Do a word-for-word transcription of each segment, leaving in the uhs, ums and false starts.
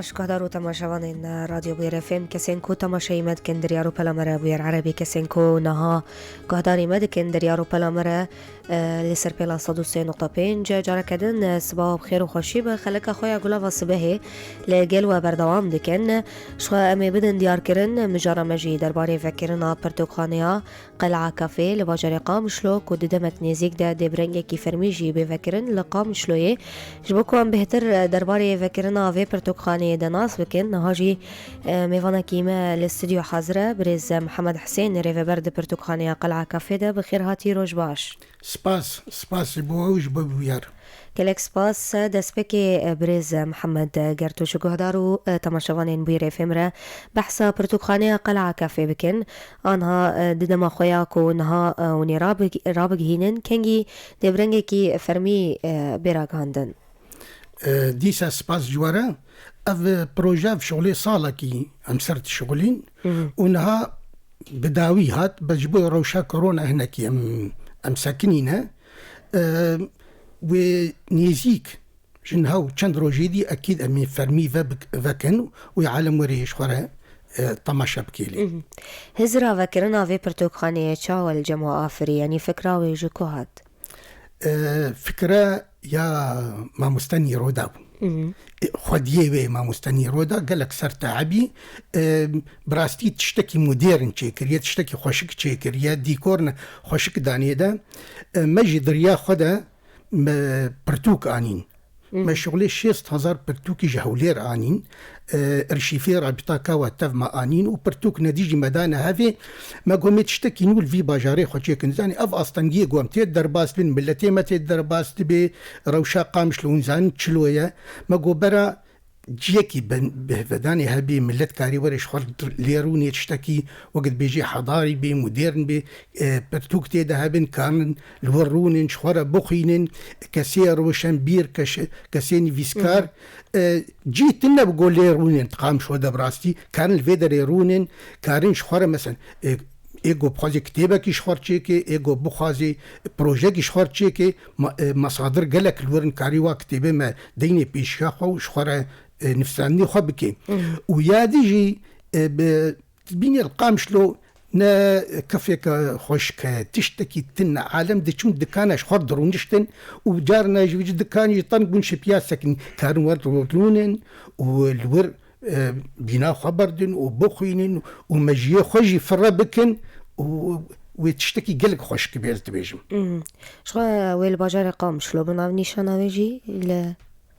Ji guhdar û temaşevanên Radyo Bûyer F M, kesên ku temaşeyî me dikin diryar û pela me re, Bûyer Erebî, kesên ku niha guhdarî me dikin diryar û pela me re, e, li ser pêla sed û sê nokta pênc. Careke din, e, sibawa bi xêr û xweşî be. Xeleka xwe ya Gulava Sibehê li gel we berdewam dikin. Ji xwe em ê bidin diyarkirin, mijara me jî derbarê vekirina pirtûkxaneya Qel'a Kafê li bajarê Qamişlo ku di demek nêzîk de dê bi rengekî fermî jî bê vekirin li Qamişloyê. Ji bo ku em bêhtir derbarê vekirina vê pirtûkxaneyê de nas bikin, niha jî, e, mêvanekî me li stûdyo hazir e, birêz Mihemed Hisên, rêveber di pirtûkxaneya Qel'a Kafê de. Bi xêr hatî, roj baş. Spas, spasî bo ew ji bo bûyer. Gelek spas. Destpêkê, e, birêz Mihemed, e, ger tu ji guhdar û, e, temaşevanên Bûyer F M re behsa pirtûkxaneya Qel'a Kafê bikin, anha, e, di dema xwe ya ku niha, e, hûn ê rabig-, rabigihînin, kengî dê bi rengekî fermî, e, bê ragihandin. E, dîsa spas ji we re. Ev, e, proje, ev şixulê salekî em ser dişixulîn Mhm. û niha bi dawî hat, bes ji bo rewşa korona hinekî em, em sekinîne. E, wê nêzîk ji niha û çend rojê dî ekîd em ê fermî ve bik-, vekin û alem werê ji xwe re, e, temaşe bikê lê. Mhm. Hizira vekirina vê pirtûkxaneyê çawa li cem we afirî? Yanî fikra wê ji ku hat? E, fikra ya mamoste Nîroda bû. Mhm. E, xwediyê wê mamoste Nîroda gelek ser teebî. E, bi rastî tiştekî modern çêkiriye, tiştekî xweşik çêkiriye, dîkorine xweşik danê de. E, me jî di riya xwe de me pirtûk anîn. Mhm. Me şixulê şêst hezar pirtûkî ji Hewlêr anîn. E, arşîfê rabîta Kawa Tev me anîn û pirtûk nedî jî me dane hevê. Me got, mê tiştekî nû li vî bajarê xwe çêkin. Zanî, ev astengiyê ku em tê derbas dibin, miletê me tê derbas dibe, rewşa Qamişlo hûn zanin çilo ye. Me got, bera ciyekî ben-, bihvedanê hebî, milet karî were ji xwe lê rûnê tiştekî wek dibêjî hedarî bê, modern bê, e, pirtûk tê de hebin, karin li wir rûnin, ji xwe re bixwînin, kesê roşenbîr, keşe-, kesê nivîskar, Hı hı. e, cî tune bi go lê rûnin, Qamişlo de bi rastî, karin li vê derê rûnin, karin ji xwe re, mesela, e, ê go bixwazê kitêbekî ji xwe re çêke, ê go bixwazê projekî ji xwe re çêke, ma-, e, mesadir gelek li wir in, karî wa kitêbê me deynê pêşiya xwe û ji xwe re, e, nivîsandinê xwe bike. Hı hı. Û ya dî jî, e, bi Dibînê li Qamişlo ne kefeke xweşik e, tiştekî tune. Alem diçûn dikana ji xwe dirûniştin û carna ji vî dikanî jî teng bûn şipiya sekinî. Karin wer rûnin û li wir, e, bîna xwe berdin û bixwînin û mejiyê xwe jî firre bikin û wê tiştekî gelek xweşik bê, ez dibêjim. Mhm. Ji xwe wê li bajarê Qamişlo bi navnîşana wê jî li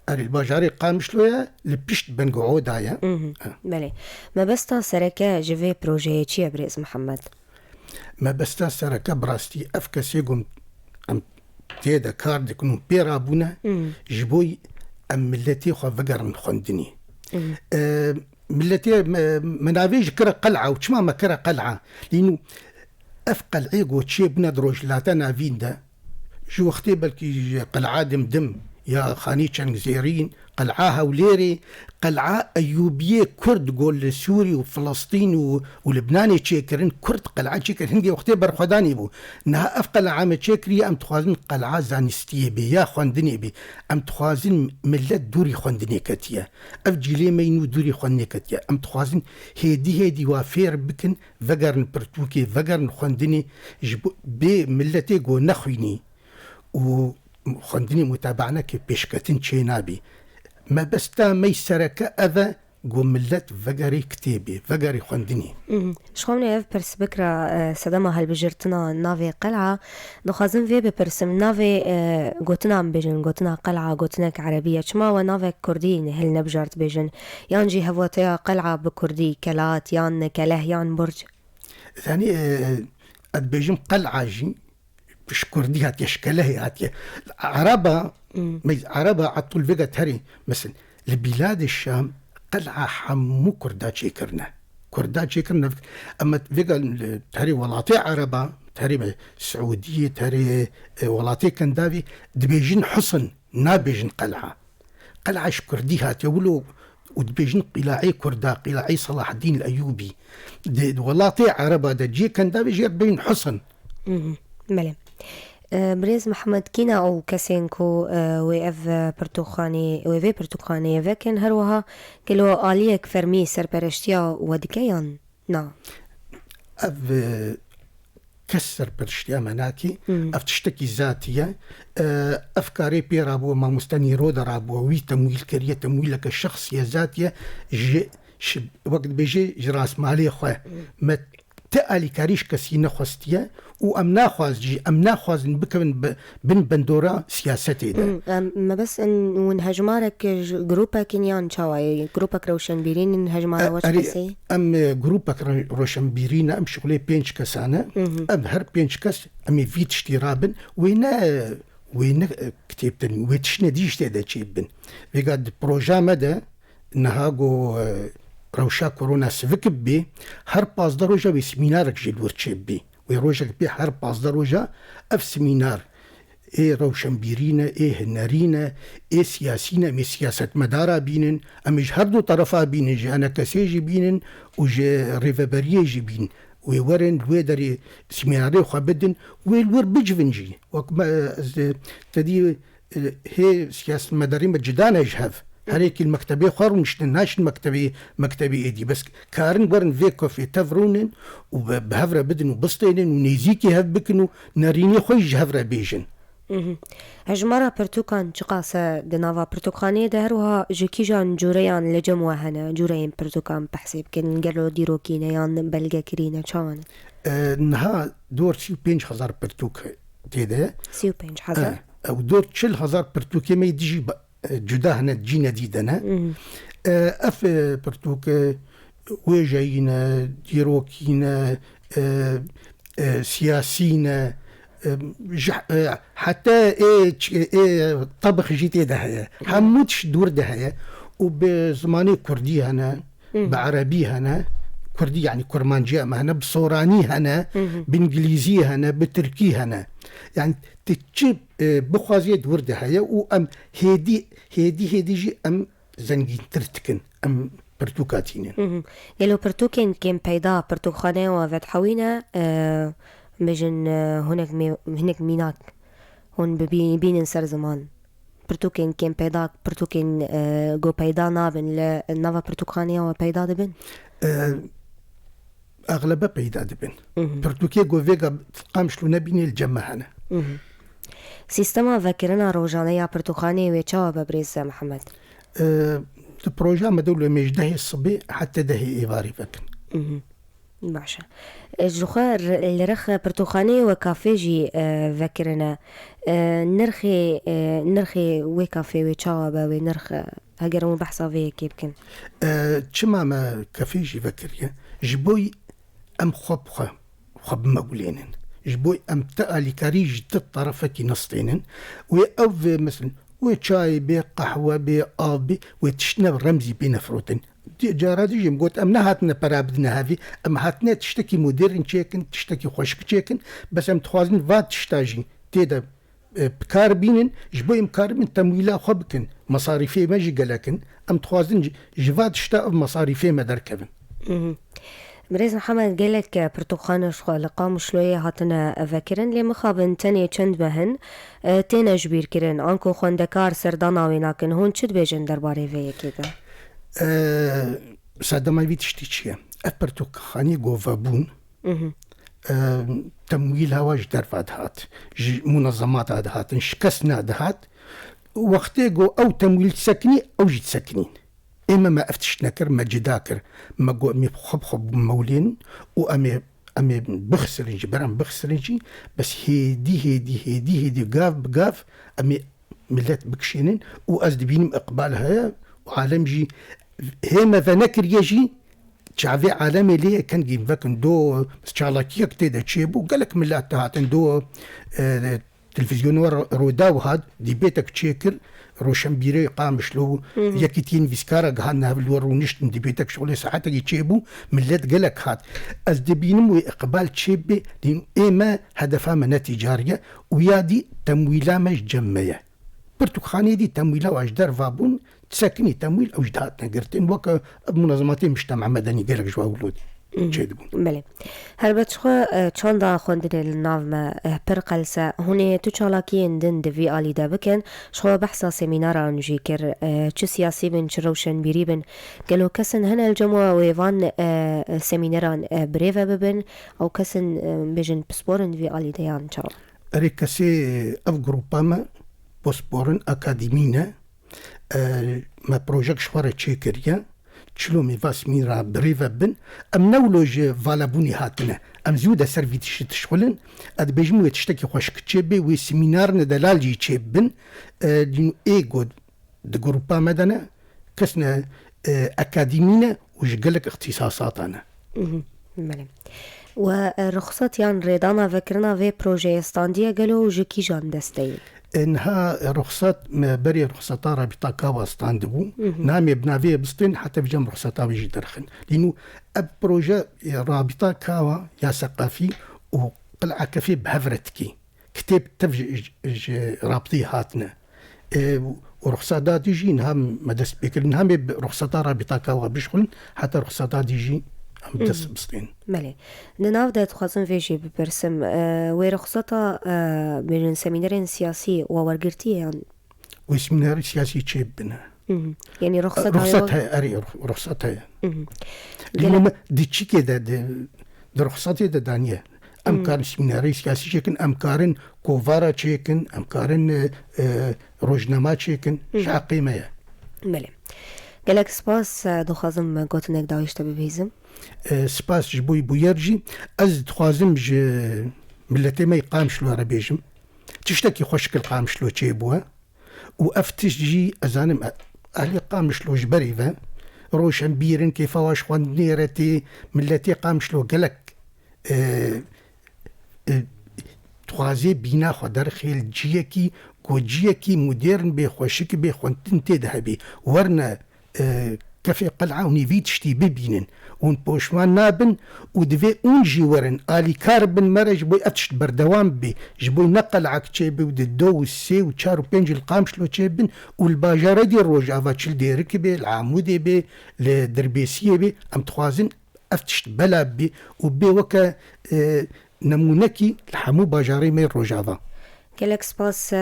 Erê, li bajarê Qamişloya li pişt Bengo Oda ye. Mhm, Ha. belê. Mebesta sereke ji vê projeyê çi ye, birêz Mihemed? Mebesta sereke bi rastî ev kesê ku em tê de kar dikin û pê rabûne, Mhm. ji bo em miletê xwe vegerin xwendinê. Mhm. E, miletê me, me navê ji kire Qel'a û çima me kire Qel'a? Lînû ev qel'ê ku çêbûne di Rojhilata Navîn de, ji wextê belkî ji Qel'a Dimdim ya Xanî Çengzêrîn, Qel'a Hewlêrê, Qel'a Eyûbiyê Kurd ku li Sûrî û Filistîn û, û Libnanê çêkirin, Kurd qel'a çêkirin, hingê wextê berxwedanê bû. Niha ev qel'a me çêkiriye, em dixwazin qel'a zanistiyê bê, ya xwendinê bê. Em dixwazin milet dûrî xwendinê ketiye. Ev cîlê me yî nû dûrî xwendinê ketiye. Em dixwazin hêdî hêdî wa fêr bikin, vegerin pirtûkê, vegerin xwendinê, ji bo bê miletê ku nexwînî û xwendinê mutabaa neke pêşketin çênabî. Mebesta me yî sereke ev e ku milet vegerê kitêbê, vegerê xwendinê. Mhm. Ji xwe min ê ev pirs bikira, e, sedema hilbijirtina navê qel'a, dixwazim vê bipirsim, navê, e, gotina em bêjin, gotina qel'a, gotinek erebî ye. Çima we navek kurdî hilnebijart bêjin? Yan jî hevwateya qel'a bi kurdî kelat yan keleh yan burc? Zanî, e, ez dibêjim qel'a jî ji kurdî hatiye, ji kelehê hatiye. Ereba, Hmm. me-, ereba etûl vêga terê, mesela, li Bîladê Şam qel'a hemû kurda çêkirine. Kurda çêkirine, ema vêga li terê welatê ereba, terê me Siûdiyê, terê, e, welatê Kendavî, dibêjin husin, nabêjin qel'a. Qel'a ji kurdî hatiye wilo û dibêjin qîlaê kurda, qîlaê Selahaddîn el Eyûbî. Di, di welatê ereba de, cihê Kendavê jê re dibêjin husin. Mhm, belê. E, Birêz Mihemed, kî ne ew kesên ku, e, wê ev, e, pirtûkxanê, wê vê pirtûkxaneyê vekin, her wiha gelo aliyek fermî serpereştiya we dike yan na? Ev, e, kes serpereştiya me nake. Hmm. Ev tiştekî zatî ye. E, ev karê pê rabû, mamoste Nîro de rabû, wî temwîl kiriye, temwîleke şexsî ye, zatî ye. Ji, ji, wek dibêje, ji rastmalê xwe. Hmm. Me ti alîkarî ji kesî nexwestiye û em naxwaz jî, em naxwazin bikevin bi, bin bendora siyasetê de. Hmm, em, me bes in, hûn hejmarek ji grûpek in yan çawa ye? Grûpek rewşenbîrîn in, hejmara E, we çi erê, kesê? Em, e, grûpek re-, roşenbîrî ne, em şixulê pênc kesan e. Mhm. Em her pênc kes, em ê vî tiştî rabin. Wê ne, wê ne, e, kitêb din, wê tiştine dî ji tê de çêbibin. Vêga di proja me de, niha ku, e, rewşa korona sivik bibê, her pazdeh roja wê semînarek jî li wir çêbibî. Wê rojek bê her pazdeh roja ev semînar ê rewşenbîrî ne, ê hunerî ne, ê siyasî ne, em ê siyasetmedara bînin, em ê ji her du terefa bînin, ji enekesê jî bînin û ji rêveberiyê jî bînin. Wê werin li wê derê semînarê xwe bidin, wê li wir bicivin jî. Wek me, ez, te dî, e, hê siyasetmedarî me cida ne ji hev. Her yekî li mektebê xwe rûniştin, naşin mektebê, mektebê êdî. Bes karin werin vê kofê tev rûnin û bi, bi hev re bidin û bistênin û nêzîkî hev bikin û nerînê xwe jî ji hev re bêjin. Mhm. Hejmara pirtûkan çiqas e di nava pirtûkxaneyê de, her wiha ji kîjan cûreyan li cem we hene, cûreyên pirtûkan behsê bikin, gelo dîrokî ne yan belgekirî ne, çawa ne? E, niha dor sî û pênc hezar pirtûk tê de. Sî û pênc hezar? E, ew dor çil hezar pirtûkê me yê dijî ba-, e, cuda hene, cî nedî de ne. Mhm. E, ev, e, pirtûk, e, wêjeyî ne, dîrokî ne, e, e, siyasî ne, e, ji, e, heta ê ç-, ê tebix jî tê de heye. Hı. Hemû tişt dûr de heye û bi zimanê kurdî hene, Hı hı. bi erebî hene, kurdî, yanî kurmancî em hene, bi soranî hene, Hı hı. bi îngilîzî hene, bi tirkî hene. Yanî tu çi, e, bixwazî dûr de heye û em hêdî, hêdî, hêdî jî em zengîntir dikin, em pirtûka tînin. Hı hı. Gelo pirtûkên kêm peyda pirtûkxaneya we vedihewîne, e, bêjin, e, hinek mê-, hinek mînak hûn bibî-, bînin ser ziman? Pirtûkên kêm peyda, pirtûkên, e, ku peyda nabin li nava pirtûkxaneya we peyda dibin? E, exlebe peyda dibin. Hı hı. Pirtûkê ku vêga Qamişlo nebînê li cem me hene. Hı hı. Sîstema vekirina rojane ya pirtûkxaneyê wê çawa be, birêz Mihemed? E, di proja me de wilo em ê ji dehê sibê heta dehê êvarê vekin. Mhm. Baş e. E, ji xwe r-, li rix pirtûkxaneyê we kafê jî, e, vekirine. E, nirxê, e, nirxê wê kafê wê çawa be, wê nirx, e, heger hûn behsa vê yekê bikin? E, çima me kafê jî vekiriye? Ji bo em xwe bi xwe, xwe bimewlênin. Ji bo em ti alîkarî ji ti terefekî nestênin. Wê ev, mesela, wê çayê bê, qehwe bê, av bê, wê tiştine remzî bê nefirotin. Di-, cara dî jî em got, em nehatine pera bidine hevî, em hatine tiştekî modern çêkin, tiştekî xweşik çêkin, bes em dixwazin va tişta jî tê de e, bi kar bînin, ji bo em karibin temwîla xwe bikin. Mesarîfê me jî gelek in. Em dixwazin ji, ji va tişta ev mesarîfê me derkevin. Mhm. Birêz Mihemed, gelek pirtûkxane ji xwe li Qamişloyê hatine vekirin, lê mixabin tenê çend meh in, e, têne ji bîr kirin. Anku xwendekar serdana wê nakin. Hûn çi dibêjin derbarê vê yekê de? E, sedema vî tiştî çi ye? Ev pirtûkxaneyê govebûn, Mhm. E, temwîla wa ji derva dihat. Ji munezemata dihatin, ji kes nedihat. Wextê ku ew temwîl disekinî, ew jî disekinîn. Ê me, me ev tişt nekir, me cida kir. Me got, em ê xwe bi xwe bimewlên û em ê, em ê bixisirin jî, ber em bixisirin jî. Bes hêdî, hêdî, hêdî, hêdî, gav bi gav em ê millet bikişînin û ez dibînim iqbal heye û alem jî hê me venekiriye jî çavê alemê lê ye kengî vekin do çalakiyek tê de çêbû. Gelek millet dihatin do, e, televîzyonê we Ro-, Rodaw hat, dîbêtek çêkir, roşenbîrê Qamişlo, Hı hı. yekîtiyên vîskara gihandin hev li we rûniştin, dîbêtek şixulê saetekî çêbû, millet gelek hat. Ez dibînim wê iqbal çêbê, dîn ê me hedefa me netîcariye û ya dî temwîla me ji cem me ye. Pirtûkxaneyê dî temwîla wa ji derva bûn, disekinî temwîl ew jî dihatine girtin. Weke ev munezematê Mujtema Medenî gelek ji wa wilo dî. çêdibûn. Belê. Helbet, ji xwe, e, çanda xwendinê li nav me, e, pir qels e. Hûn ê tu çalakiyên din di vî alî de bikin. Ji xwe behsa semînaran jî kir. E, çi siyasî bin, çi rewşenbîrî bin. Gelo kesin hene li cem we wê van, e, semîneran, e, birêve bibin? Ew kesin, e, bêjin pisporin di vî alî de yan çawa? Erê kesê, ev grupa me pisporin akademî ne. E, me projek ji xwe re çêkiriye. Çilo mêva semînera birêve bin. Em ne wilo ji valebûnê hatine. Em zû de ser vî tiştî dişxulin. Ez dibêjim wê tiştekî xweşik çêbê, wê semînarine delal jî çêbibin. E, lîno ê got di grupa me de ne, kesne, e, akademî ne û ji gelek îxtîsasatan e. Mhm, belê. We, e, ruxsat yan rêdana vekirina vê projeyê standiye gelo û ji kîjan desteyê? E, niha ruxsat, me berê ruxsata Rabîta Kawa standibû. Mhm. Namê bi navê bistên heta vî cem ruxsata wê jî derxin. Lîno ev proje, e, Rabîta Kawa ya Seqafî û Qil'a Kefê bi hev re dikî. Kitêb tev ji, ji, ji rabitî hatine. E, û ruxsat dadî jî niha me dest pê kirin. Niha me bi ruxsata Rabîta Kawa bişxulin, heta ruxsat dadî jî em dest Mhm. bistên. Belê. Di nav de dixwazim vê jî bipirsim. E, wê ruxsata, e, bêjin semînerên siyasî we wergirtiye yan? Wê semînerên siyasî çê bibine. Mhm. Yanî ruxsat heye Ruxsat wa- heye, erê, rux-, ruxsat heye. Mhm. Lîno Gelek me di çîkê de, di, di ruxsatê de daniye. Em Hmm. karin semînerê siyasî çêkin, em karin kovara çêkin, em karin, e, e, rojnama çêkin, Hmm. ji heqê me ye. Belê. Gelek spas, e, dixwazim gotinek dawî ji te bibihîzim. E, spas ji bo bûyer jî. Ez dixwazim ji miletê me yê Qamişlo re bêjim. Tiştekî xweşik li Qamişlo çêbûye. Û ev tişt jî, ez zanim, e, ehlê Qamişlo ji berî ve roşenbîr in, kêfa wan ji xwendinê re tê, miletê Qamişlo gelek, e, e, dixwazê bîna xwe derxê li ciyekî ku ciyekî modern bê, xweşik bê, xwendin tê de hebê. Werine, e, kefê qel'a û nîvî tiştî bibînin. Hûn poşman nabin û divê hûn jî werin, alîkar bin me re ji bo ev tişt berdewam bê. Ji bo ne qel'ak çêbe û di do û sê û çar û pênc li Qamişlo çêbin û li bajarê dî Rojava, çi li Dêrikê bê, li Amûdê bê, li Dirbêsiyê bê, em dixwazin ev tişt bela bibê û bê weke, e, nemûnekî li hemû bajarê me Rojava. Gelek spas, e,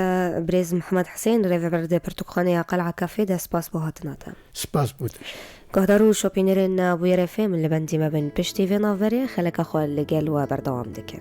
birêz Mihemed Hisên, rêveberdê pirtûkxaneya Qel'a Kafê de, spas bo hatina te. Spas bo te. Guhdar û şopînerên Bûyerê F M, li bendî me bin. Piştî vê navberê xeleka xwe li gel we berdewam dikin.